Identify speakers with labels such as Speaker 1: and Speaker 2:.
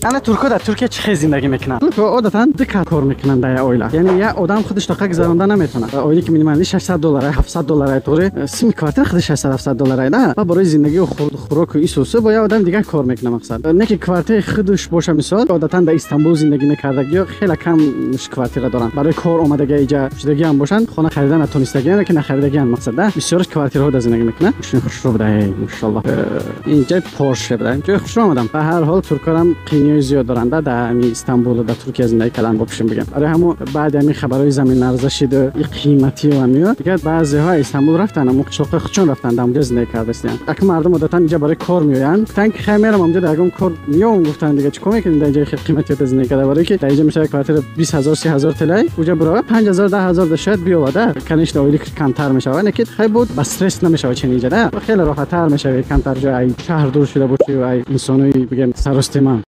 Speaker 1: Ана туркҳо дар Туркия чӣ хел зиндагӣ мекунанд? Туркҳо одатан ду кат кор мекунанд дар як оила, яъне як одам худаш тоқа гузаронда наметавонад. Оиле ки минимальный 600 доллар, 700 доллар, тоғри, сими квартира худаш 600, 700 доллар да, ва барои зиндагию хӯроку исусу бо як одам дигар кор мекунад. Мақсад не ки квартираи худаш боша. Мисол, одатан дар Истанбул зиндагӣ мекардагиё хеле кам квартира доранд. Барои кор омадага иҷа шудагиам бошанд, хона харида натонистагиан ки нахаридагиан. Мақсад да бисёраш квартираҳо дар зиндагӣ мекунад. Мошини хушрӯ буда, машаллоҳ. Инҷа Порше буда, ҷои хушрӯ омадам. Ба ҳар ҳол, туркорам қийниҳои зиёд доранд дар ҳами Истанбулу дар Туркия зиндагӣ кардан. Бопишем бигем, барои ҳамо баъди ҳамин хабарҳои заминларзашиду и қиматию ҳамиё, дигар баъзеҳо Истанбул рафтанд, ҳамо қишлоқҳои худшон рафтанд, дар онҷа зиндагӣ кардастиянд. Ака, мардум одатан инҷа барои кор меоянд. Гуфтанд ки хай, мерам онҷа, дар ягон кор меёвам. Гуфтанд, дига чӣ кор мекунем дар инҷои хел қиматиёта зиндагӣ карда? Барои ки дар инҷа мисол квартира 20 000, 30 000 телай, уҷа бирова 5000, 10 000 да шояд биёвада. Конечно, ойлик камтар мешавад, не ки хай буд ба стресс намешавад. Чен инҷа да хеле роҳаттар мешавад, камтар ҷой ай шаҳр дур шуда бошӣ, ай инсонои бигем саростема.